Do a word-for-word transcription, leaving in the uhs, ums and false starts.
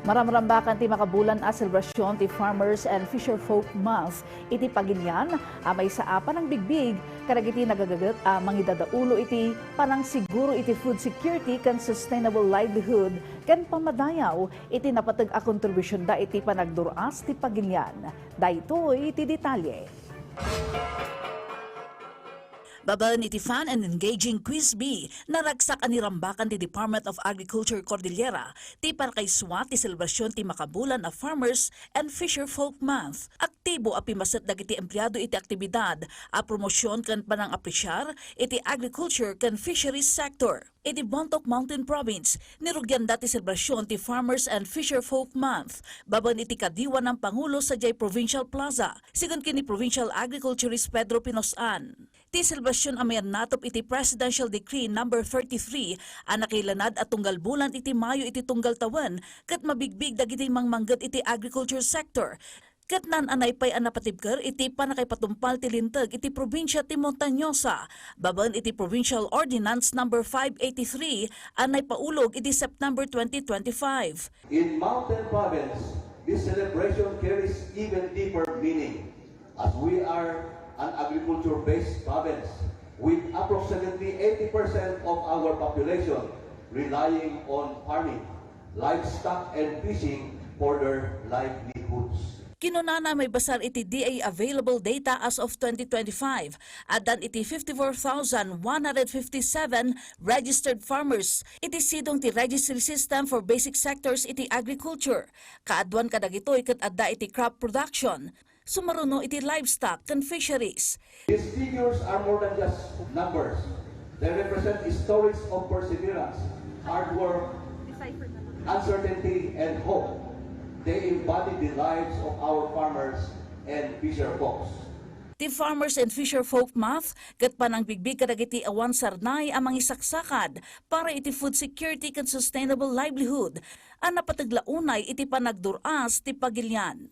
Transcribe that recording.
Maramrambakan ti makabulan a selebrasyon ti Farmers and Fisherfolk Month iti Pagilian a maysa a panangbigbig kadagiti nagagaget a mangidadaulo iti panangsiguro iti food security ken sustainable livelihood ken pammadayaw iti napateg a kontribusionda iti panagdur-as ti Pagilian. Daytoy iti detalye. Babaen iti fun and engaging quiz bee, naragsak a nirambakan ti Department of Agriculture Cordillera ti panakaisua ti selebrasyon ti makabulan a Farmers and Fisherfolk Month. Aktibo a pimmaset dagiti empleado iti aktibidad a promosyon ken panangapresiar iti agriculture ken fisheries sector. Iti Bontoc Mountain Province, nirugianda ti selebrasyon ti Farmers and Fisherfolk Month babaen iti kadiwan a pangulo sadiay Provincial Plaza, sigun ken ni Provincial Agriculturist Pedro Pinos-an. Ti selebrasyon a mayannatop iti Presidential Decree Number thirty-three a nakailanad a tunggal bulan iti Mayo iti tunggal tawen ket mabigbig dagiti mangmangged iti agriculture sector ket naan-anay pay a napatibker iti pannakaipatungpal ti linteg iti probinsia ti Montañosa babaen iti Provincial Ordinance Number five eighty-three a naipaulog iti September twenty twenty-five. In Mountain Province, this celebration carries even deeper meaning as we are an agriculture-based province with approximately eighty percent of our population relying on farming, livestock, and fishing for their livelihoods. Kinunana a maibasar iti D A available data as of twenty twenty-five, addan iti fifty-four thousand one hundred fifty-seven registered farmers iti sidong ti registry system for basic sectors iti agriculture. Kaaduan kadagitoy ket adda iti crop production, sumaruno iti livestock ken fisheries. These figures are more than just numbers. They represent stories of perseverance, hard work, uncertainty, and hope. They embody the lives of our farmers and fisher folks. Ti Farmers and Fisher Folk Month ket panangbigbig kadagiti awan sarnay a mangisaksakad para iti food security ken sustainable livelihood a napateg la unay iti panagdur-as ti pagilian.